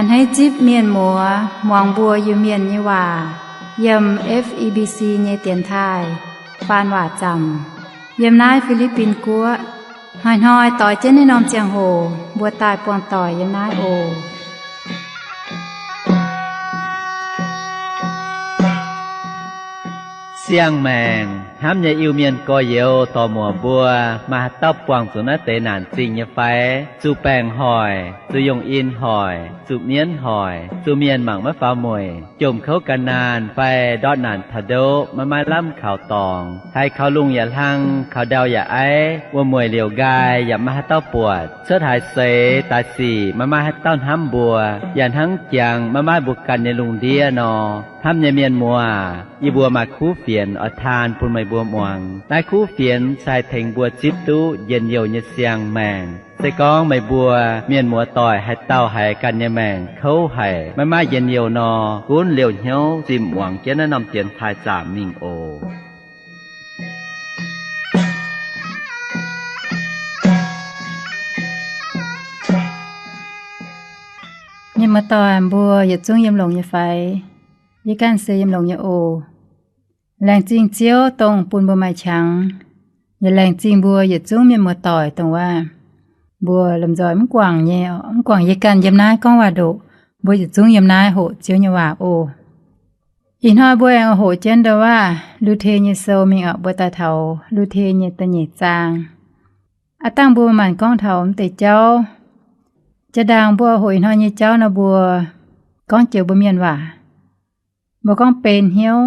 A'hneiv zipv mienh muoz muangx mbuo Iu-Mienh nyei waac yiem F E B C nyei dienx taaih faan waac zaamc yiem naaiv Fi^li^bin Guoqv. Hnoi-hnoi doix jienv naaiv norm ziangh hoc mbuo daaih buangh doic yiem naaiv oc. Siang-maengc hnamv nyei Iu-Mienh gorx-youz dorc-muoc mbuo, maaih haaix dauh buangh zuqc naaiv deix naanc zingh nyei fai? Zuqc baengc hoic, zuqc yongh in hoic, zuqc mienv hoic, zuqc mienh mangc maiv faaux mueic, jomc kouv gan naanh fai ndortv naanc taux ndoqv maiv maaih lamh kaux dorngx, haiz kaux lungh yaac hlang, kaux ndau yaac aiv, wuom-mueic liouc nqaai yaac maiv maaih haaix dauh buatc, cuotv haaix seix daaih sic maiv maaih haaix dauh hnamv mbuo, yaac hnangv jangx maiv maaih mbuo ganh nyei lungh ndiev nor. Hnamv nyei mienh muoz, yie mbuo maaih kuv fienx oix taan bun meih mbuo muangx. Naaiv kuv fienx se haih tengx mbuo zipv duqv njien-youh nyei siang-maengc. Se gorngv meih mbuo mienh muoz-doic haaix dauh haiz ganh nyei maengc kouv haic, maiv maaih njien-youh nor, gunv liouh hnyouv zimh muangx jienv naaiv norm dienx taaih zaamc mingh oc. Mienh muoz-doic mbuo yietc zungv yiem longx nyei fai? Yie ganh se yiem longx nyei oc. Laengz zingh Ziouv dongh bun mbuo maaih qangx. Yaac laengz zingh mbuo yietc zungv mienh muoz-doic dongh waac mbuo lomh nzoih mv guangc nyei, mv guangc yie ganh yiem naaiv gorngv waac-ndoqc, mbuo yietc zungv yiem naaiv hoqc Ziouv nyei waac oc. Ih hnoi mbuo aengx hoqc jienv ndau waac Lu^te nyei sou mingh oc. Mbuo daaih taux Lu^te nyei da'nyeic zaang. Aav dangh mbuo maanc gorngv taux mv deix jauv. Jaa-ndaangc mbuo hoqc ih hnoi nyei jauv nor, mbuo gorngv joux mbuo mienh waac, mbuo gorngv ben hnyouv.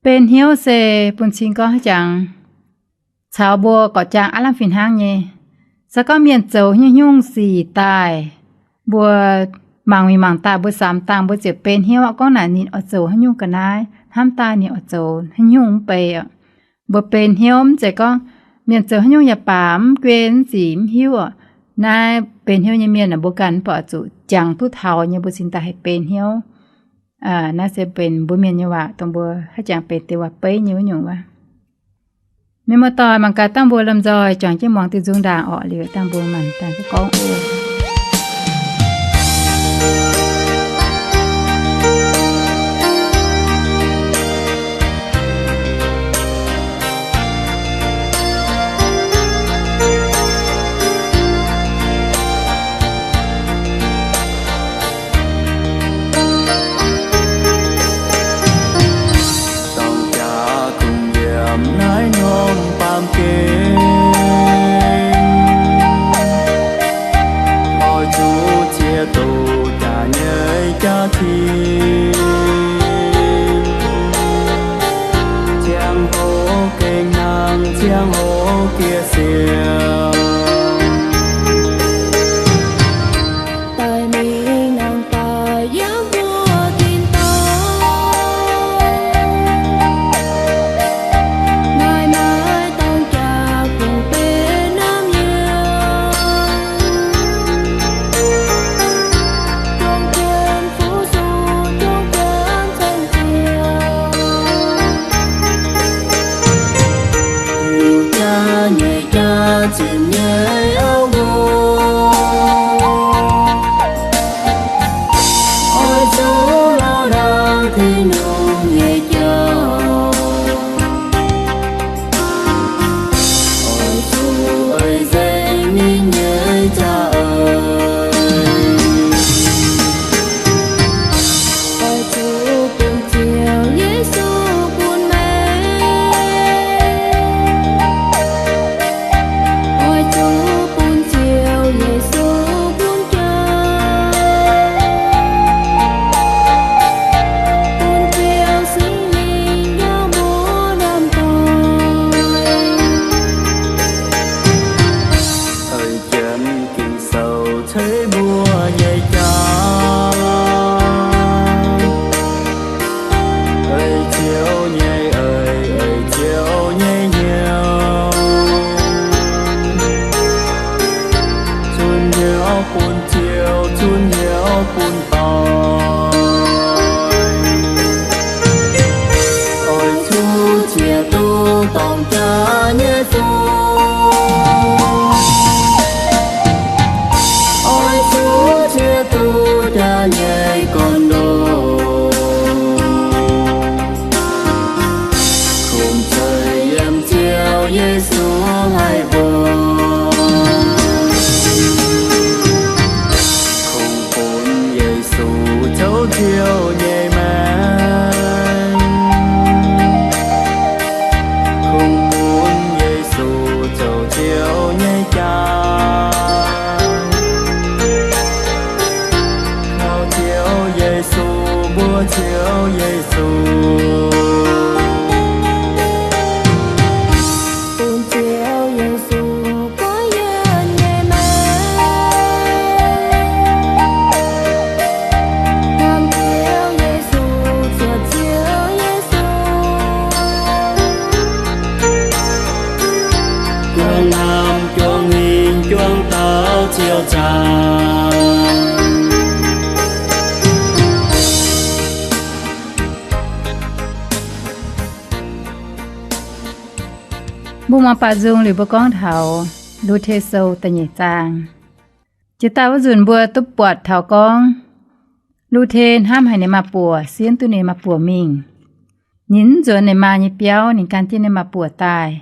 Ben hnyouv se bun cing gorngv haaix jangx caux mbuo gorqv-jaang aav lamh fih hnangv nyei. Se gorngv mienh zoux nyungc-nyungc sic daaih, mbuo mangc mingh mangc daaih, mbuo samx dangh mbuo ziouc ben hnyouv aqv, gorngv naaic ninh oix zoux haaix nyungc ga'naaiv, hnamv daaih ninh oix zoux haaix nyungc mv bei aqv. Mbuo ben hnyouv mv zeiz gorngv mienh zoux haaix nyungc yaac baac mv guen mv zic mv hiuv oc. Naaiv ben hnyouv nyei mienh aah, mbuo ganh mv baac zuqc jangx duqv taux nyei mbuo cingx daaih haih ben hnyouv. Naaiv se benx mbuo mienh nyei waac dongh mbuo haaix jangx benx deix waac-beiv nyei wuov nyungc waac. Mienh muoz-doic, mangc gaax dangh mbuo lomh nzoih juangc jienv muangx diuh nzung ndaangc orqc, liuz dangh mbuo maanc daaih gorngv oc. Dorng jaax kungx nyiemc naaiv norm baamh gen. Ziouv Yesu, bun Ziouv Yesu guangv yie nyei maengc. Bun Ziouv Yesu, cuotv Ziouv Yesu, juangc lamh juangc hingh juangc taux Ziouv zaangc. Mbuo muangx baaux nzung liuz mbuo gorngv taux Lu^te Sou da'nyeic zaang. Jiex daaih wuov nzunc mbuo duqv buatc taux gorngv Lu^te hnamv haic ninh maa-buoc, sienv duqv ninh maa-buoc mingh. Ninh mv nzuonx ninh maa nyei biauv, ninh gan jienv ninh maa-buoc daaih.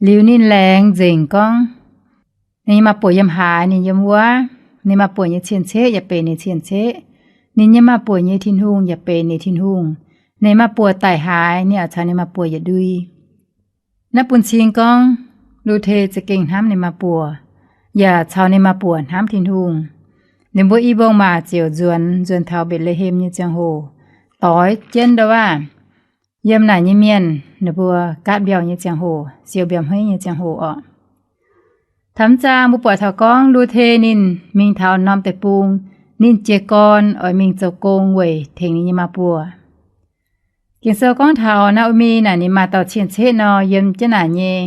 Liuz ninh laengz nzengc gorngv ninh nyei maa-buoc yiem haaix, ninh yiem wuov. Ninh maa-buoc nyei cien-ceqv yaac benx ninh cien-ceqv. Ninh nyei maa-buoc nyei Tin-Hungh yaac benx ninh Tin-Hungh. Ninh maa-buoc daic haaix, ninh yaac caux ninh maa-buoc yietc ndui. Naaiv bun cing gorngv Lu^te za'gengh hnamv ninh maa-buoc, yaac caux ninh maa-buoc hnamv Tin-Hungh. Ninh mbuo i mbong maac ziouc nzuonx, nzuonx taux Mbetc^le^hem nyei ziangh hoc, doix jienv ndau waav yiem naaic nyei mienh, ninh mbuo gaatv mbiauh nyei ziangh hoc, siou mbiauh hmeiv nyei ziangh hoc orqc. Taux mv zaang mbuo buatc taux gorngv Lu^te ninh mingh taux norm deic-bung, ninh jiez gorn oix mingh zoux gong weic tengx ninh nyei maa-buoc. Ging-Sou gorngv taux Naa^o^mi naaic ninh maaih dauh cien-ceqv nor, yiem jienv naaic nyei,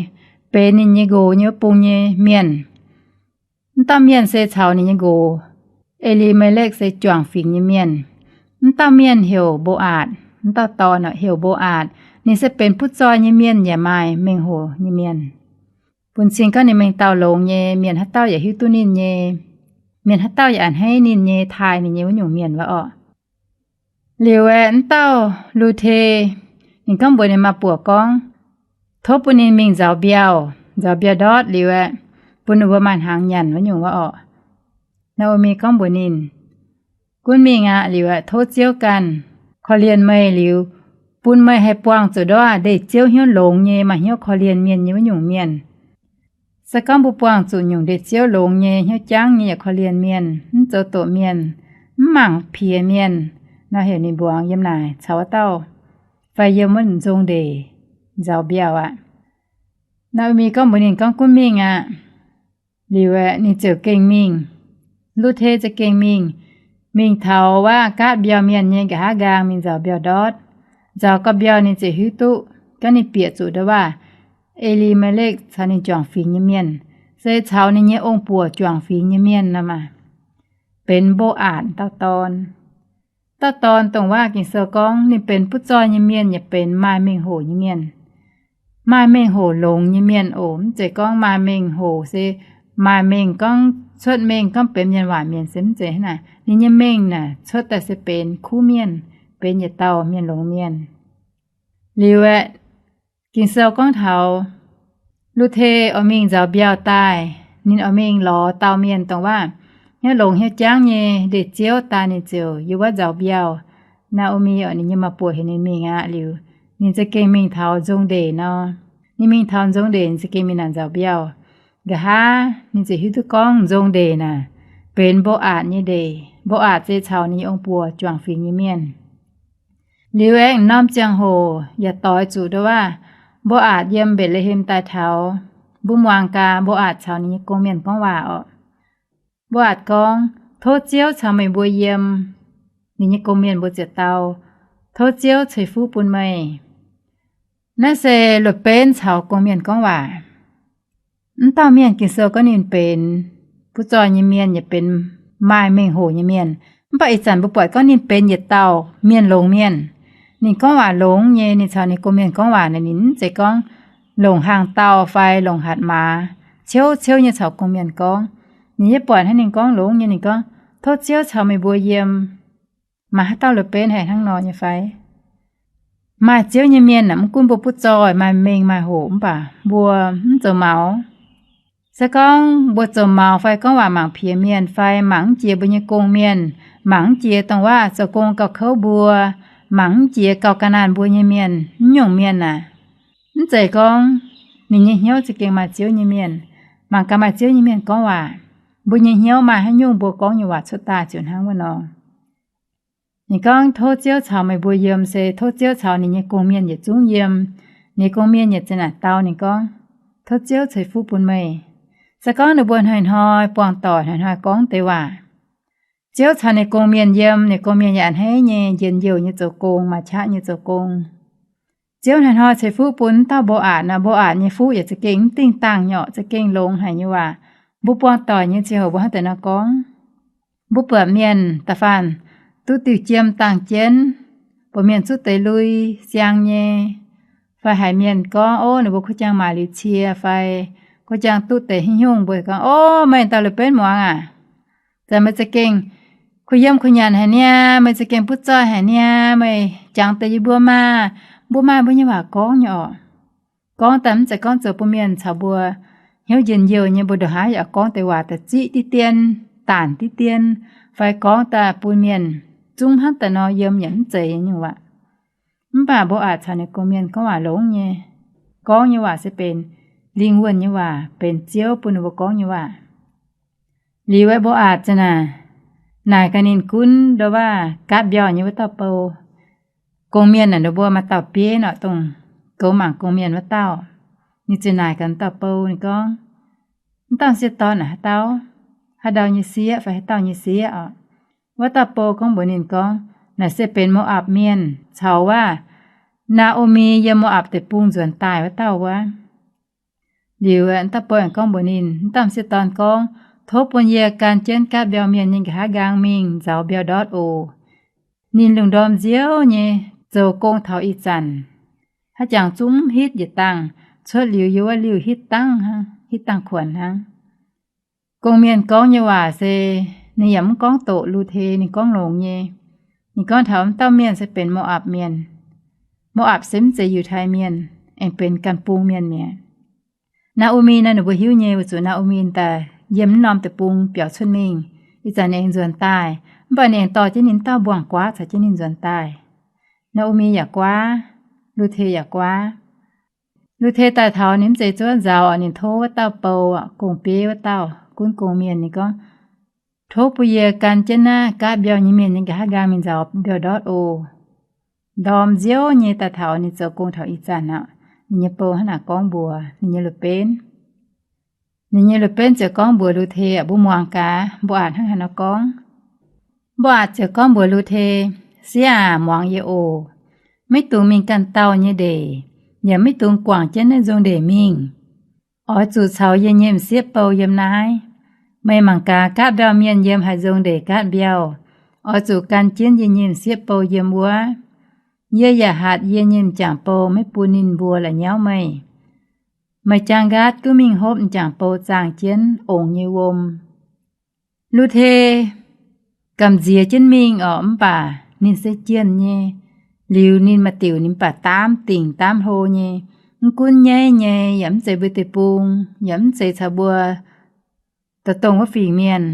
benx ninh nyei nqox nyei wuov bung nyei mienh. Mv dauh mienh se caux ninh nyei nqox, E^li^me^lekv, se juangc fingx nyei mienh. Mv dauh mienh heuc Mbo^aatc, mv dauh dorn heuc Mbo^aatc. Ninh se benx butv-zoih nyei mienh yaac maaih mengh hoc nyei mienh. Bun cing gorngv ninh mengh dauh longx nyei, mienh haaix dauh yaac hiuv duqv ninh nyei. Mienh haaix dauh yaac a'hneiv ninh nyei, taaih ninh nyei wuov nyungc mienh wuov orqc. Liuz aeqv, mv dauh Lu^te ninh gorngv mbuox ninh maa-buoc gorngv, tov bun ninh mingh nzauz mbiauh, nzauz mbiauh ndortv liuz aeqv, bun ninh mbuo maaih hnaangx nyanc wuov nyungc wuov orqc. Naa^o^mi gorngv mbuox ninh, gunv mingh aqv. Liuz aeqv, tov Ziouv ganh korv-lienh meih liuz, bun meih haih buangh zuqc ndortv ndeic-ziouv hnyouv longx nyei, maaih hnyouv korv-lienh mienh nyei wuov nyungc mienh. Se gorngv mbuo buangh zuqc nyungc ndeic-ziouv longx nyei, hnyouv jangv nyei, yaac korv-lienh mienh, mv zoux doqc mienh, mv mangc piex mienh, nor heuc ninh mbuangz yiem naaic caux wuov dauh, fai yiem wuov nzong ndeic nzauz mbiauh aqv. Naa^o^mi gorngv mbuox ninh gorngv, gunv mingh aqv. Liuz aeqv, ninh ziouc gengh mingh. Lu^te ziouc gengh mingh, mingh taux wuov gaatv mbiauh mienh nyei nqa'haav nqaang mingh nzauz mbiauh ndortv. Nzauz gau mbiauh ninh ziouc hiuv duqv gorngv ninh bieqc zuqc ndau waav E^li^me^lekv caux ninh juangc fingx nyei mienh, se caux ninh nyei ong-buoc juangc fingx nyei mienh nor maah, benx Mbo^aatc dauh dorn. Dauh dorn dongh waav Ging-Sou gorngv ninh benx butv-zoih nyei mienh yaac benx maaih mengh hoc nyei mienh. Maaih mengh hoc longx nyei mienh oc. Mv zeiz gorngv maaih mengh hoc se maaih mengh gorngv cuotv mengh gorngv benx mienh waac mienh se mv zeiz hnangv naaic. Ninh nyei mengh naaic cuotv daaih se benx kuv mienh, benx yietc dauh mienh longx mienh. Liuz aeqv, Ging-Sou gorngv taux Lu^te oix mingh nzauz mbiauh daaih, ninh oix mingh lorz dauh mienh dongh waav hnyouv longx hnyouv jangv nyei ndeic-ziouv daaih, ninh ziouc yiem wuov nzauz mbiauh. Naa^o^mi orqc, ninh nyei maa-buoc heuc ninh mingh aqv. Liuz ninh za'gengh mingh taux nzong ndeic nor. Ninh mingh taux nzong ndeic, ninh za'gengh mingh naaic nzauz mbiauh. Nqa'haav ninh ziouc hiuv duqv gorngv nzong ndeic naaic benx Mbo^aatc nyei ndeic. Mbo^aatc se caux ninh nyei ong-buoc juangc fingx nyei mienh. Liuz aengx norm ziangh hoc yaac doix zuqc ndau waav Mbo^aatc yiem Mbetc^le^hem daaih taux. Mbuo muangx gaax Mbo^aatc caux ninh nyei gong-mienh gorngv waac orqc. Mbo^aatc gorngv, tov Ziouv caux meih mbuo yiem. Ninh nyei gong-mienh mbuo ziouc dau, tov Ziouv ceix fuqv bun meih. Naaiv se Lu^benv caux gong-mienh gorngv waac. Mv dauh mienh Ging-Sou gorngv ninh benx butv-zoih nyei mienh yaac benx maaih mengh hoc nyei mienh. Mv baac ih zanc mbuo buatc gorngv ninh benx yietc dauh mienh longx mienh. Ninh gorngv waac longx nyei, ninh caux ninh gong-mienh gorngv waac naaic, ninh mv zeiz gorngv longc hlang dauh fai longc hatc maaz ciouv ciouv nyei caux gong-mienh gorngv. Ninh yaac buatc hnangv ninh gorngv longx nyei, ninh gorngv, tov Ziouv caux meih mbuo yiem. Maaih haaix dauh Lu^benv haih hnangv nor nyei fai? Maaih Ziouv nyei mienh aah, mv gunv mbuo butv-zoih maaih mengh maaih hoc mv baac mbuo mv zoux maux. Se gorngv mbuo zoux maux fai gorngv waac mangc piex mienh fai mangc mv jiex mbuo nyei gong-mienh, mangc mv jiex dongh waav zoux gong gauh kouv mbuo, mangc mv jiex gauh ga'naanh mbuo nyei mienh, mv nyungc mienh aah, mv zeiz gorngv ninh nyei hnyouv za'gengh maaih Ziouv nyei mienh. Mangc gaax maaih Ziouv nyei mienh gorngv waac, mbuo nyei hnyouv maaih haaix nyungc, mbuo gorngv nyei waac cuotv daaih ziouc hnangv wuov nor. Ninh gorngv, Tov Ziouv caux meih mbuo yiem. Se tov Ziouv caux ninh nyei gong-mienh yietc zungv yiem. Ninh gong-mienh yietc zinh naaic dau ninh gorngv, Tov Ziouv ceix fuqv bun meih. Se gorngv ninh mbuo hnoi-hnoi buangh doic, hnoi-hnoi gorngv deix waac, Ziouv caux ninh gong-mienh yiem, ninh gong-mienh yaac a'hneiv nyei, njien-youh nyei zoux gong, maaih qaqv nyei zoux gong. Ziouv hnoi-hnoi ceix fuqv bun wuov dauh Mbo^aatc nor, Mbo^aatc nyei fuqv yaac za'gengh mv dingh dangh nyei orqc, za'gengh longx haic nyei waac. Mbuo buangh doic nyei ziangh hoc mbuo hnangv deix nor gorngv. Mbuo buatc mienh da'faanh duqv diuh jiem dangh jienv, buatc mienh zuqv deix lui siang nyei, fai haiz mienh gorngv, Ov, ninh mbuo kuv jaang maaic liuz cie, fai kuv jaang duqv deix haaix nyungc, mbuo gorngv, Ov, meih dauh liuz benv muangx aac, zanc meih za'gengh kuh yiem kuh nyanc haic niaa, meih za'gengh butv zoih haic niaa, meih jangx deix yie mbuo maah! Mbuo maaih mbuo nyei waac gorngv nyei orqc. Gorngv daaih mv zeiz gorngv zoux bun mienh caux mbuo hnyouv njien-youh nyei, mbuo ndongc haaix yaac gorngv deix waac da'ziqv diqv dien, daanc diqv dien, fai gorngv daaih bun mienh zungv hnangv daaih nor yiem yaac mv zeiz nyungc waac. Mv baac Mbo^aatc caux ninh gong-mienh gorngv waac longx nyei, gorngv nyei waac se benx lingh wuonh nyei waac, benx Ziouv bun ninh mbuo gorngv nyei waac. Liuz aeqv, Mbo^aatc ziouc naaic, naaic gaax ninh gunv ndo waav gaatv mbiauh nyei wuov dauh bou. Gong-mienh naaic ninh mbuo maaih dauh bieiv nor, dongh goux mangc gong-mienh wuov dauh. Ninh ziouc naaic gaax dauh bou, ninh gorngv, Wuov dauh m'sieqv dorn naaic haaix dauh? Haaix ndau nyei sieqv fai haaix dauh nyei sieqv oc? Wuov dauh bou gorngv mbuox ninh gorngv, Naaic se benx Mo^apc Mienh caux wuov Naa^o^mi yiem Mo^apc Deic-Bung nzuonx daaih wuov dauh wuov. Liuz dauh bou aengx gorngv mbuox ninh, wuov dauh m'sieqv dorn gorngv, Tov bun yie gan jienv gaatv mbiauh mienh nyei nqa'haav nqaang mingh nzauz mbiauh ndortv oc. Ninh lungh ndorm nziouv nyei zoux gong taux ih zanc, haaix jangx zungv mv hitv yietc dangh, cuotv liuz yiem wuov liuh hitv dangh, hitv dangh kuonx hnangv. Gong-mienh gorngv nyei waac se ninh yaac mv gorngv doqc Lu^te, ninh gorngv longx nyei. Ninh gorngv taux wuov dauh mienh se benx Mo^apc Mienh. Mo^apc se mv zeiz Yiutai Mienh, aengx benx ganh bung mienh mi'aqv. Naa^o^mi naaiv ninh mbuo hiuv nyei, weic zuqc Naa^o^mi daaih yiem wuov norm deic-bung biaux cuotv mingh. Ih zanc ninh aengx nzuonx daaih, mv baac ninh aengx dorh jienv ninh dauh mbuangz-guaav caux jienv ninh nzuonx daaih. Naa^o^mi yaac guaav, Lu^te yaac guaav. Lu^te daaih taux ninh mv zeiz zuov nzauz, ninh tov wuov dauh bou, gong-bieiv wuov dauh, gunv gong-mienh, ninh gorngv, Tov bun yie gan jienv naaiv gaatv mbiauh nyei mienh nyei nqa'haav nqaang mingh nzauz mbiauh ndortv oc. Ndorm nziouv nyei daaih taux ninh zoux gong taux ih zanc aqv, ninh nyei bou hnangv naaic gorngv mbuox ninh nyei la'benv. Ninh nyei la'benv ziouc gorngv mbuox Lu^te, Mbuo muangx gaax Mbo^aatc hnangv haaix nor gorngv. Mbo^aatc ziouc gorngv mbuox Lu^te, Sieqv aac, muangx yie oc. Maiv dungx mingh ganh dauh nyei ndeic, yaac maiv dungx guangc jienv naaiv nzong ndeic mingh. Oix zuqc caux yie nyei m'sieqv bou yiem naaiv. Meih mangc gaax, gaatv mbiauh mienh yiem haaix nzong ndeic gaatv mbiauh, oix zuqc gan jienv yie nyei m'sieqv bou yiem wuov. Yie yaac hatc yie nyei m'jangc bou maiv bun ninh mbuo la'nyauv meih. Meih jaang nqaatv gunv mingh hopv m'jangc bou zaangh jienv ongx nyei wuom. Lu^te gamh nziex jienv mingh orqc, mv baac ninh se jienh nyei. Liuz ninh maaih diuc ninh mv baac daamv dingc daamv hlo nyei, mv gunv nyaiv nyei, yaac mv zeiz mbuo deic-bung, yaac mv zeiz caux mbuo dongh wuov fingx mienh,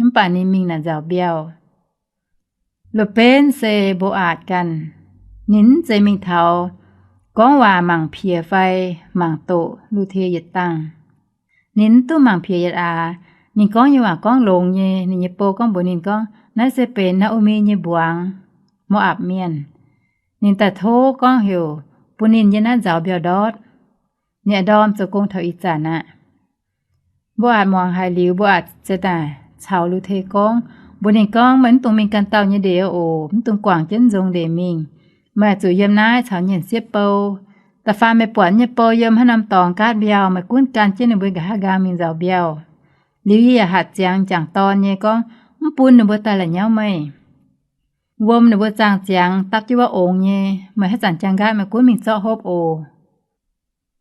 mv baac ninh mingh naaic nzaaux mbiauh. La'benv se Mbo^aatc ganh. Ninh mv zeiz mingh taux gorngv waac mangc piex fai mangc doqc Lu^te yietc dangh. Ninh mv duqv mangc piex yietc aax. Ninh gorngv nyei waac gorngv longx nyei. Ninh nyei bou gorngv mbuox ninh gorngv, Naaiv se benx Naa^o^mi nyei mbuangz, Mo^apc Mienh. Ninh daaih tov gorngv heuc bun ninh yiem naaiv nzaaux mbiauh ndortv. Ninh a'ndorm zoux gong taux ih zanc aqv. Mbo^aatc muangx haiz liuz, Mbo^aatc ziouc daaih caux Lu^te gorngv, mbuox ninh gorngv, Meih mv dungx mingh ganh dauh nyei ndeic oc. Mv dungx guangc jienv nzong ndeic mingh. Meih zuqc yiem naaiv caux nyei m'sieqv bou. Da'faanh meih buatc nyei bou yiem haaix norm dorngx gaatv mbiauh, meih gunv gan jienv ninh mbuo nqa'haav nqaang mingh nzaaux mbiauh. Liuz yie yaac hatc ziangx m'jangc dorn nyei gorngv, mv bun ninh mbuo daaih la'nyauv meih. Wuom ninh mbuo zaangh ziangx dapv jienv wuov ongx nyei. Meih haaix zanc jaang nqaatv meih gunv mingh zorqv hopv oc.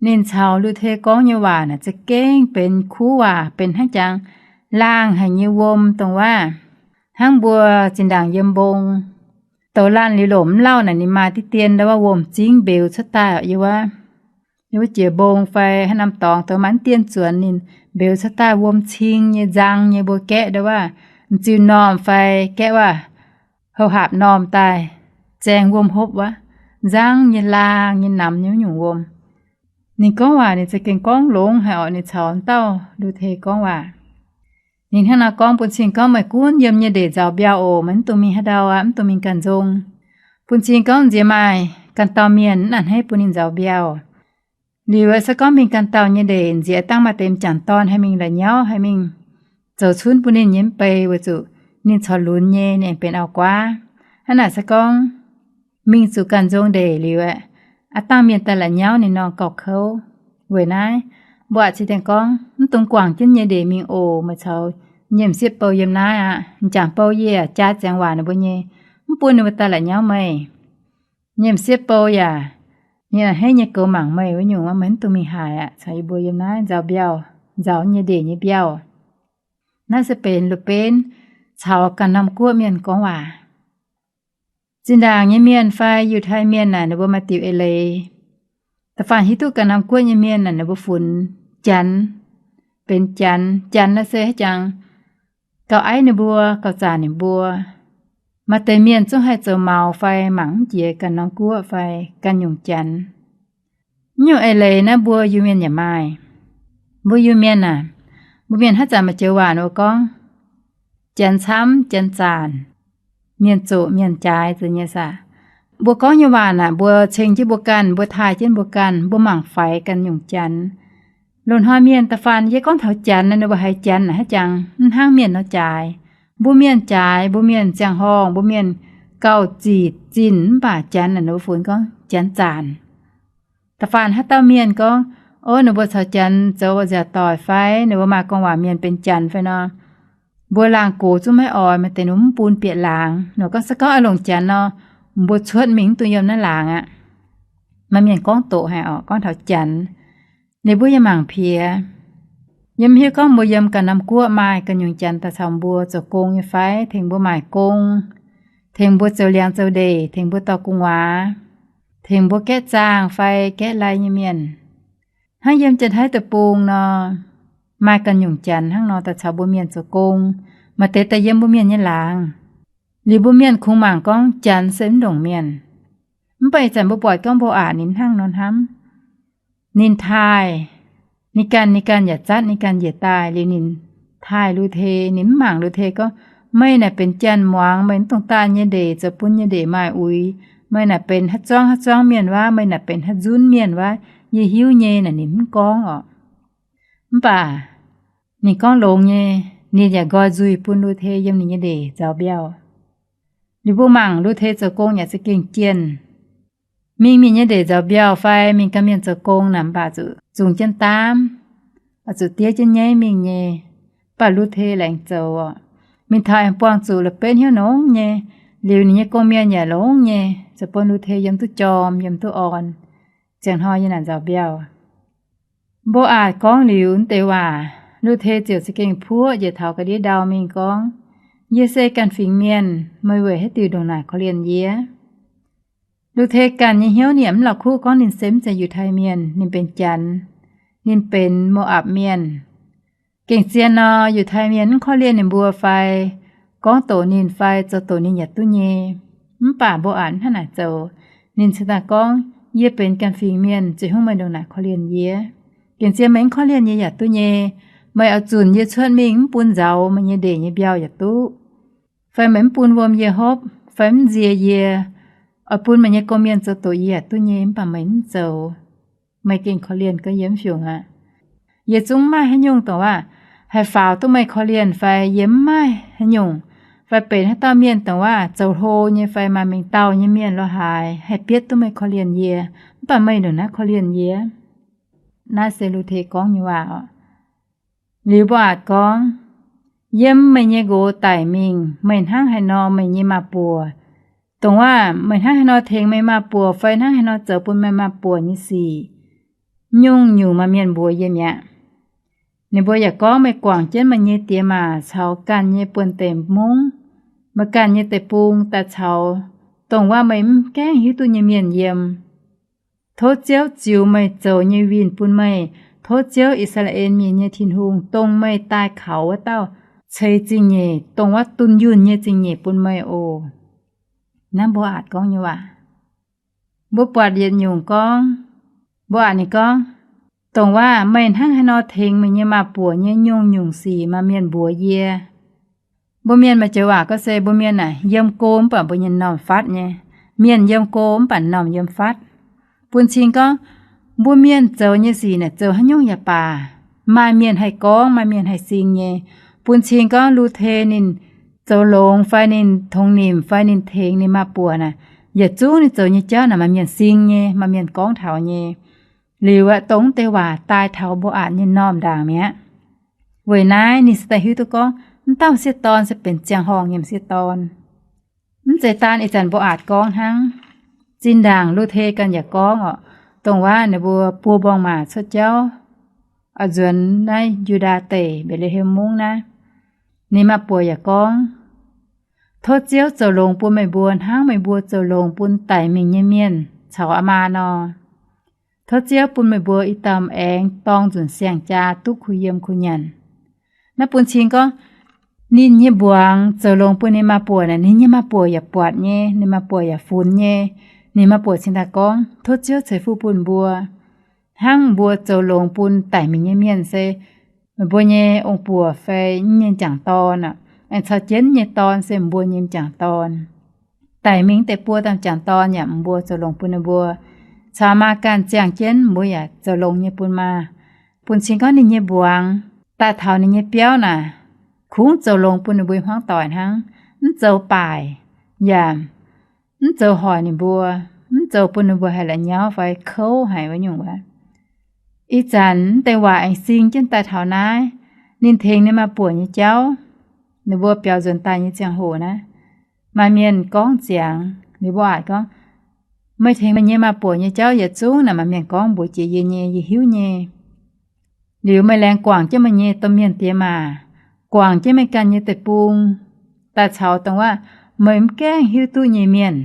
Ninh caux Lu^te gorngv nyei waac naaic za'gengh benx kuv waac, benx hnangv jangx laangh haic nyei wuom dongh waav, hnangv mbuo zinh ndaangc yiem mbong douz laanh liuz lomc mv lauh naaic ninh maaih diqv dien ndo wuov wuom-zingv mbeux cuotv daaih yiem wuov, yiem wuov jiex mbong fai haaix norm dorngx douz maaih diqv dien zuonx ninh mbeux cuotv daaih wuom cing nyei nzang nyei mbuo gaeqv ndo wuov m'ziuh normh fai gaeqv wuov houh haapc normh daaih zaeng wuom hopv wuov, nzangv nyei laangh nyei namx nyei wuov nyungc wuom. Ninh gorngv waac ninh za'gengh gorngv longx haic orqc, ninh caux dauh Lu^te gorngv waac. Ninh hnangv nor gorngv bun cing gorngv, Meih gunv yiem nyei ndeic nzaaux mbiauh oc. Meih mv dungx mingh haaix ndau aqv, mv dungx mingh ganh nzong. Bun cing gorngv nziex maaih ganh dauh mienh mv a'hneiv bun ninh nzaaux mbiauh. Liuz se gorngv mingh ganh dauh nyei ndeic, nziex dangh maaih deix m'jangc dorn haih mingh la'nyauv, haih mingh zoux cunv bun ninh nyei mv bei, weic zuqc ninh corc lunx nyei, ninh aengx benx auv-guaav. Hnangv naaic se gorngv mingh zuqc ganh nzong ndeic liuz aeqv, aav dangh mienh daaih la'nyauv ninh nor gauh kouv. Weic naaiv mbuo aqc ciex dengh gorngv, Mv dungx guangc jienv nyei ndeic mingh oc. Meih caux nyiemc sieqv bou yiem naaiv aqv. M'jangc bou yie yaac jaa ziangx waac ninh mbuo nyei, mv bun ninh mbuo daaih la'nyauv meih. Nyiemc sieqv bou yaac, ninh a'hneiv nyei goux mangc meih wuov nyungc, meih mv dungx mingh haaix aqv. Caux yie mbuo yiem naaiv nzaaux mbiauh, nzaaux nyei ndeic nyei mbiauh. Naaiv se benx Lu^mbenv caux ganh norm guoqv mienh gorngv waac. Zinh ndaangc nyei mienh fai Yiutai mienh naaic, ninh mbuo maaih diuc eix leiz. Da'faanh hiuv duqv ganh norm guoqv nyei mienh naaic, ninh mbuo funx Janx, benx Janx. Janx naaiv se haaix jangx gauh aiv ninh mbuo, gauh zaanc ninh mbuo. Maaih deix mienh zungv haih zoux maux fai mangc mv jiex ganh norm guoqv fai ganh nyungc Janx. Mv nyungc eix leiz naaiv mbuo Iu-Mienh yaac maaih. Mbuo Iu-Mienh aac, mbuo Mienh haaix zanc maaih joux waac ninh mbuo gorngv, Janx camv, Janx zaanc, mienh zoqc, mienh jaaix, zeiz nyei saah. Mbuo gorngv nyei waac naaic, mbuo ceng jienv mbuo ganh, mbuo taaih jienv mbuo ganh, mbuo mangc faix ganh nyungc Janx. Loz-hnoi mienh da'faanh yie gorngv taux Janx, ninh mbuo haiz Janx naaic haaix jangx mv hnangv mienh nor jaaix. Mbuo Mienh jaaix, mbuo Mienh ziangh horngh, mbuo Mienh gauh zic zinh, mv baac Janx naaic ninh mbuo funx gorngv Janx zaanc. Da'faanh haaix dauh mienh gorngv, O, ninh mbuo caux Janx zoux nziaauc doic fai ninh mbuo maaih gorngv waac mienh benx Janx fai nor, mbuo laangz gox zungv maiv oix, maaih deix ninh mbuo mv bun bieqc laangz nor. Gorngv se gorngv oix longc Janx nor, mbuo cuotv mingh mv dungx yiem naaiv laangz aqv. Maaih mienh gorngv doqc haic orqc, gorngv taux Janx. Ninh mbuo yaac mangc piex. Yie mv hiuv gorngv mbuo yiem ganh norm guoqv maaih ganh nyungc Janx daaih caux mbuo zoux gong nyei fai, tengx mbuo maaic gong, tengx mbuo zoux liangx zoux ndeic, tengx mbuo dorh gu'nguaaz, tengx mbuo gaeqv zaangh fai gaeqv lai nyei mienh. Hnangv yiem Janx-Taiv deic-bung nor, maaih ganh nyungc Janx hnangv nor daaih caux mbuo Mienh zoux gong, maaih deix daaih yiem mbuo Mienh nyei laangz. Liuz mbuo Mienh kungx mangc gorngv Janx se mv ndongc mienh. Mv baac ih zanc mbuo buatc gorngv Mbo^aatc ninh hnangv nor hnamv. Ninh taaih, ninh ganh, ninh ganh yaac zatv, ninh ganh njiec daaih. Liuz ninh taaih Lu^te, ninh mv mangc Lu^te gorngv, Meih naaic benx janx muangx, meih mv dungx daaih nyei ndeic zoux bun nyei ndeic maaih uix. Meih naaic benx haaix zuangv haaix zuangv mienh waac, meih naaic benx haaix nzunv mienh waac, yie hiuv nyei naaic ninh mv gorngv orqc. Mv baac ninh gorngv longx nyei, ninh yaac nqoi nzuih bun Lu^te yiem ninh nyei ndeic nzaaux mbiauh. Liuz mbuo mangc Lu^te zoux gong yaac za'gengh jienh. Mingh mienh nyei ndeic nzaaux mbiauh fai mingh ganh mienh zoux gong naaic, mv baac zuqc zungx jienv daamv, zuqc diev jienv nyaiv mingh nyei. Mv baac Lu^te laengz zoux orqc. Mingh taux aengx buangh zuqc la'benv hnyouv nongx nyei. Liuz ninh nyei gong-mienh yaac longx nyei, zoux bun Lu^te yiem duqv jorm, yiem duqv orn. Ziangh hnoi yiem naaic nzaaux mbiauh. Mbo^aatc gorngv liuz deix waac, Lu^te ziouc za'gengh puoqv njiec taux ga'ndiev ndau mingh gorngv, Yie se ganh fingx mienh, meih weic haaix diuc ndongc naaic korv-lienh yie? Lu^te ganh nyei hnyouv ninh yaac mv la'kuqv gorngv ninh se mv zeiz Yiutai Mienh, ninh benx janx, ninh benx Mo^apc Mienh. Gengh zien nor, Yiutai Mienh mv korv-lienh ninh mbuo fai gorngv doqc ninh fai zoux doqc ninh yaac duqv nyei. Mv baac Mbo^aatc hnangv naaic zoux, ninh cingx daaih gorngv, Yie benx ganh fingx mienh, zeiz hnangv meih ndongc naaic korv-lienh yie. Gengh zien meih mv korv-lienh yie yaac duqv nyei. Meih oix zunc yie cuotv mingh mv bun nzaaux meih nyei ndeic nyei mbiauh yaac duqv, fai meih mv bun wuom yie hopv, fai mv nzie yie, oix bun meih nyei gong-mienh zoux doqc yie yaac duqv nyei, mv baac meih mv zoux. Meih gengh korv-lienh gau yie mv fiungc aqv. Yie zungv mv maaih haaix nyungc dongh waac haih faaux duqv meih korv-lienh fai yie mv maaih haaix nyungc, fai benx haaix dauh mienh dongh waac zoux hlo nyei fai maaih mengh dauh nyei mienh lo haaix haih bietv duqv meih korv-lienh yie, mv baac meih ndongc naaiv korv-lienh yie. Naaiv se Lu^te gorngv nyei waac oc. Liuz Mbo^aatc gorngv, Yiem meih nyei nqox daic mingh, meih hnangv haaix nor meih nyei maa-buoc, dongh waac meih hnangv haaix nor tengx meih maa-buoc fai hnangv haaix nor zoux bun meih maa-buoc nyei sic, nyungc-nyungc maaih mienh mbuox yie mi'aqv. Ninh mbuo yaac gorngv, Meih guangc jienv meih nyei diex maac caux ganh nyei buonv-deic mungv, meih ganh nyei deic-bung daaih caux dongh waac meih mv gaengh hiuv duqv nyei mienh yiem. Tov Ziouv ziux meih zoux nyei winh bun meih. Tov Ziouv, I^saa^laa^en Mienh nyei Tin-Hungh, dongh meih daaih kaux wuov dauh ceix zingh nyeic, dongh wuov dunh yunh nyei zingh nyeic bun meih oc. Naaiv Mbo^aatc gorngv nyei waac. Mbuo buatc yietc nyungc gorngv, Mbo^aatc ninh gorngv, Dongh waac meih hnangv haaix nor tengx meih nyei maa-buoc nyei nyungc-nyungc sic maaih mienh mbuox yie. Mbuo mienh maaih joux waac gorngv se mbuo mienh aah, yiem go mv baac mbuo nyei m'normh fatv nyei. Mienh yiem go mv baac m'normh yiem fatv. Bun cing gorngv, mbuo mienh zoux nyei sic naaic zoux haaix nyungc yaac baac, maaih mienh haih gorngv, maaih mienh haih sing nyei. Bun cing gorngv Lu^te ninh zoux longx fai ninh tongx nimc fai ninh tengx ninh maa-buoc naaic, yietc zungv ninh zoux nyei jauv naaic maaih mienh sing nyei, maaih mienh gorngv taux nyei. Liuz aeqv, dongh deix waac daaih taux Mbo^aatc nyei m'normh ndaangc mi'aqv. Weic naaiv ninh se daaih hiuv duqv gorngv m'dauh m'sieqv dorn se benx ziangh horngh nyei m'sieqv dorn. Mv zeiz daan ih zanc Mbo^aatc gorngv hnangv. Zinh ndaangc Lu^te ganh yaac gorngv orqc, dongh waac ninh mbuo buo mborngz maac cuotv jauv, oix nzuonx naaiv Yu^ndaa Deic, Mbetc^le^hem Mungv naaiv, ninh maa-buoc yaac gorngv, Tov Ziouv zoux longx bun meih mbuo hnangv meih mbuo zoux longx bun daic mingh nyei mienh caux aa maa nor. Tov Ziouv bun meih mbuo i dauh m'aengx dorng nzunc siang-jaa duqv kuh yiem kuh nyanc. Naaiv bun cing gorngv, ninh nyei mbuangz zoux longx bun ninh maa-buoc naaic, ninh nyei maa-buoc yaac buatc nyei, ninh maa-buoc yaac funx nyei. Ninh maa-buoc cingx daaih gorngv, Tov Ziouv ceix fuqv bun mbuo, hnangv mbuo zoux longx bun daic mingh nyei mienh se meih mbuo nyei ong-buoc fai nyei m'jangc dorn, aengx caux jienv nyei dorn se mbuo nyei m'jangc dorn. Daic mingh deix buo dauh m'jangc dorn yaac mbuo zoux longx bun ninh mbuo. Caux maa ganh ziangh jienv mbuo yaac zoux longx nyei bun maa. Bun cing gorngv ninh nyei mbuangz daaih taux ninh nyei biauv naaic, kungx zoux longx bun ninh mbuo hmuangv doic hnangv, mv zoux baaic, yaac mv zoux hoic ninh mbuo, mv zoux bun ninh mbuo haiz la'nyauv fai kouv haic wuov nyungc wuov. Ih zanc deix waac aengx sing jienv daaih taux naaiv, ninh tengx ninh maa-buoc nyei jauv, ninh mbuo biaux nzuonx daaih nyei ziangh hoc naaiv, maaih mienh gorngv ziangx, liuz Mbo^aatc gorngv, Meih tengx meih nyei maa-buoc nyei jauv yietc zungv naaic maaih mienh gorngv mbuox jiex yie nyei, yie hiuv nyei. Liuz meih laengz guangc jienv meih nyei domh mienh diex maac, guangc jienv meih ganh nyei deic-bung, daaih caux dongh waac meih mv gaengh hiuv duqv nyei mienh.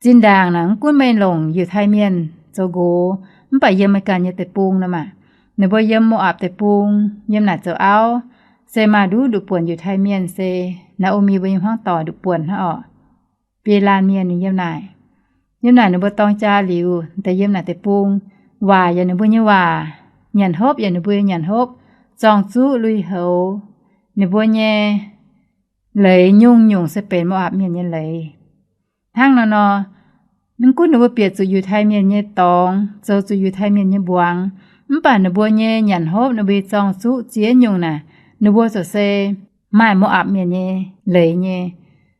Zinh ndaangc naaic mv gunv meih longc Yiutai Mienh zoux nqox, mv baac yiem meih ganh nyei deic-bung nor maah, ninh mbuo yiem Mo^apc deic-bung, yiem naaic zoux auv, se maaih nduqc nduqc buonc Yiutai Mienh se Naa^o^mi mbuo nyei hmuangv doic nduqc buonc hnangv orqc. Bielaanh Mienh ninh yiem naaic. Yiem naaic ninh mbuo dorng jaa liuz, daaih yiem naaic deic-bung, waac yaac ninh mbuo nyei waac, nyanc hopv yaac ninh mbuo nyei nyanc hopv, zorng-zuqv lui-houx, ninh mbuo nyei leiz nyungc-nyungc se benx Mo^apc Mienh nyei leiz. Hnangv nor nor, mv gunv ninh mbuo bieqc zuqc Yiutai Mienh nyei dorngx, zoux zuqc Yiutai Mienh nyei mbuangz, mv baac ninh mbuo nyei nyanc hopv, ninh mbuo nyei zorng-zuqv ziex nyungc naaic, ninh mbuo ziouc se maaih Mo^apc Mienh nyei leiz nyei.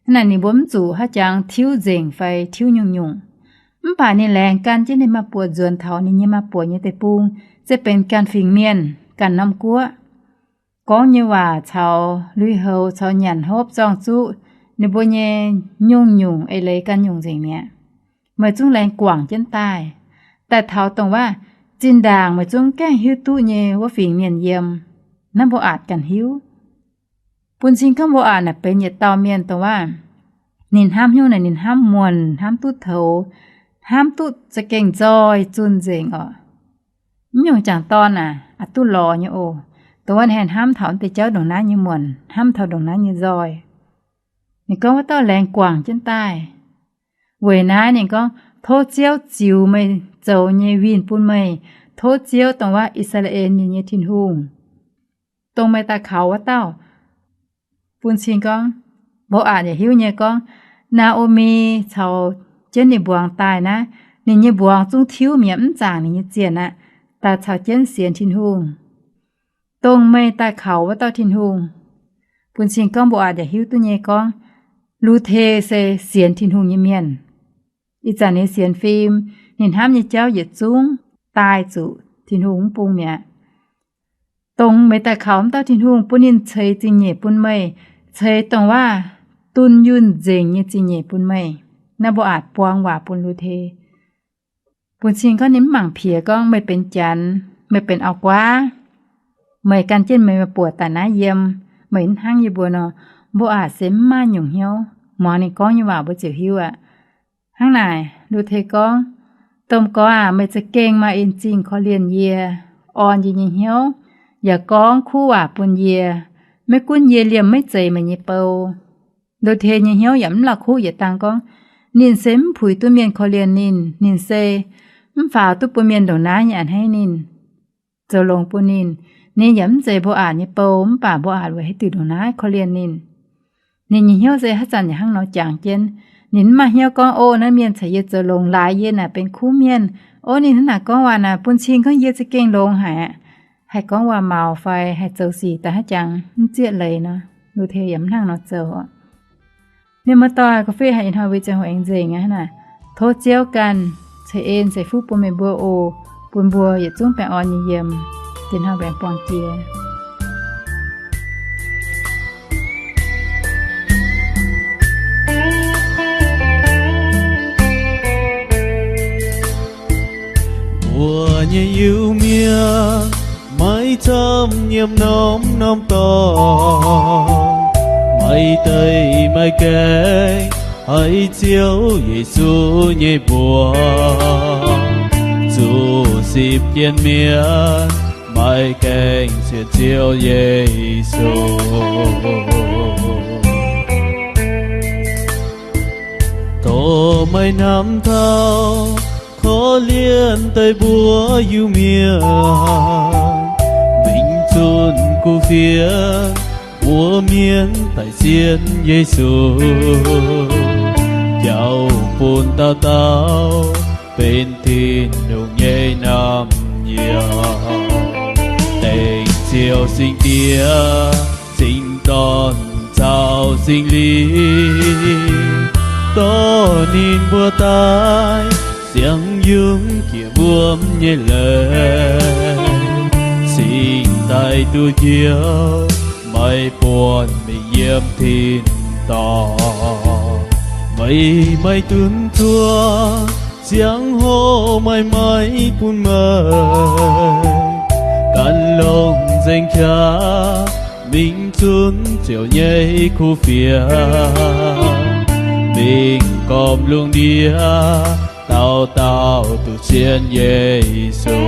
Hnangv naaic ninh mbuo mv zuqc haaix jangx tiuv nzengc fai tiuv nyungc-nyungc. Mv baac ninh laengz gan jienv ninh maa-buoc nzuonx taux ninh nyei maa-buoc nyei deic-bung, se benx ganh fingx mienh, ganh norm guoqv. Gorngv nyei waac caux lui-houx caux nyanc hopv zorng-zuqv, ninh mbuo nyei nyungc-nyungc eix leiz ganh nyungc nzengc mi'aqv. Meih zungv laengz guangc jienv daaih, daaih taux dongh waac zinh ndaangc meih zungv gaengh hiuv duqv nyei wuov fingx mienh yiem. Naaiv Mbo^aatc ganh hiuv. Bun cing gorngv Mbo^aatc naaic benx yietc dauh mienh dongh waac ninh hnamv hnyouv naaic ninh hnamv muonc, hnamv duqv toux, hnamv duqv za'gengh nzoih zunh nzengc orqc. Mv nyungc jangc dorn aac, aqc duqv lorz nyei oc. Dongh wuov ninh haih hnamv taux deix jauv ndongc naaiv nyei muonc, hnamv taux ndongc naaiv nyei nzoih. Ninh gorngv wuov dauh laengz guangc jienv daaih. Weic naaiv ninh gorngv, Tov Ziouv ziux meih zoux nyei winh bun meih. Tov Ziouv dongh waac I^saa^laa^en Mienh nyei Tin-Hungh, dongh meih daaih kaux wuov dauh. Bun cing gorngv, Mbo^aatc yaac hiuv nyei gorngv, Naa^o^mi caux jienv ninh mbuangz daaih naaiv, ninh nyei mbuangz zungv tiuv mi'aqv, mv zaangc ninh nyei zienh aqv, daaih caux jienv sienx Tin-Hungh, dongh meih daaih kaux wuov dauh Tin-Hungh. Bun cing gorngv Mbo^aatc yaac hiuv duqv nyei gorngv, Lu^te se sienx Tin-Hungh nyei mienh. Ih zanc ninh sienx fim, ninh hnamv nyei jauv yietc zungv daaih zuqc Tin-Hungh mv bung mi'aqv. Dongh meih daaih kaux wuov dauh Tin-Hungh bun ninh ceix zingh nyeic bun meih, ceix dongh waac dunh yunh nzengc nyei zingh nyeic bun meih. Naaiv Mbo^aatc buang waac bun Lu^te. Bun cing gorngv ninh mv mangc piex gorngv meih benx janx, meih benx auv-guaav, meih gan jienv meih maa-buoc daaih naaiv yiem, meih mv hnangv yie mbuo nor. Mbo^aatc se mv maaih nyungc hnyouv. Muangx ninh gorngv nyei waac mbuo ziouc hiuv aqv. Hnangv naaic, Lu^te gorngv, Domh gorx aac, meih za'gengh maaih en zingh korv-lienh yie, orn yie nyei hnyouv, yaac gorngv kuv waac bun yie. Maiv gunv yie liemh maiv zeiz meih nyei bou. Lu^te nyei hnyouv yaac mv la'kuqv yietc dangh gorngv, ninh se mv puix duqv mienh korv-lienh ninh, ninh se mv faaux duqv bun mienh ndongc naaiv nyei a'hneiv ninh. zoux longx bun ninh. Ninh yaac mv zeiz mbuo aqc nyei bou, mv baac mbuo aqc weic haaix diuc ndongc naaiv korv-lienh ninh. Ninh nyei hnyouv se haaix zanc yaac hnangv nor jangx jienv. Ninh mv maaih hnyouv gorngv, O, naaiv mienh caux yie zoux longx, laaix yie naaic benx kuv mienh. O, ninh hnangv naaic gorngv waac naaic bun cing gorngv yie za'gengh longx haic aqv. Haih gorngv waac-maux fai haih zoux sic daaih haaix jangx mv zieqv leiz nor, Lu^te yaac mv hnangv nor zoux. Mienh muoz-doic, korv-fiqv haic ih hnoi wui ziangh hoc aengx nzengc aqv naaic. Tov Ziouv ganh ceix en ceix fuqv bun meih mbuo oc, bun mbuo yietc zungv baengh orn nyei yiem. Diex hnoi mbuo aengx buangh jiex. Mbuo nyei Iu-Mienh, maiv camv nyiemc norm-norm dorngx, maaih deix maaih gaengh haiz Ziouv Yesu nyei mbuox. Zuqc sipv jienv mienh, maaih gaengh sienx Ziouv Yesu. Dongh maaih hnamv taux korv-lienh daaih mbuo Iu-Mienh, mingh zunh kuv fienx wuov mienv daic sienx Yesu, jauv bun dauh dauh benx Tin-Hungh nyei naamh nyouz. Dengh Ziouv Singx Diex, Singx Dorn caux Singx Lingh, dorh ninh mbuo daaih siang yungz jiex wuom nyei leiz, cingx daaih duqv njoux, maiv buonv mingh yiem tin-dorngh. Meih maaih dunv zuov, ziangh hoc maaih maiv bun meih, gan longc nzengc qaqv mingh zunv ziouc nyei kuv fienx, mingh gormx lungh ndiev, dauh dauh duqv sienx Yesu.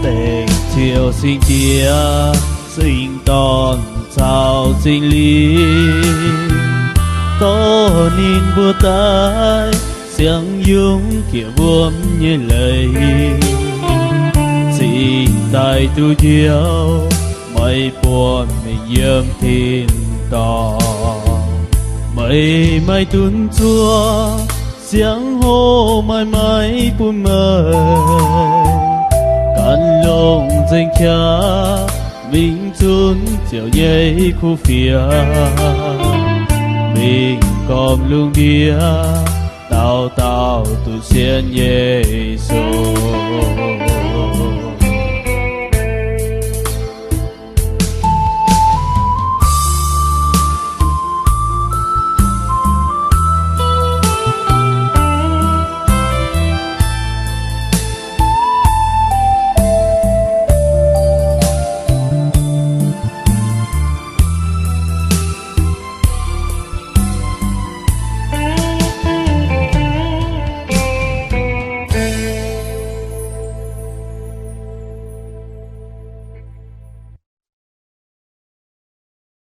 Dengh Ziouv Singx Diex, Singx Dorn caux Singx Lingh, dorh ninh mbuo daaih siang yungz jiex wuom nyei leiz, cingx daaih duqv njoux, maiv buonv mingh yiem tin-dorngh. Meih maaih dunv zuov, ziangh hoc maaih maiv bun meih, gan longc nzengc qaqv mingh zunv ziouc nyei kuv fienx, mingh gormx lungh ndiev, dauh dauh duqv sienx Yesu.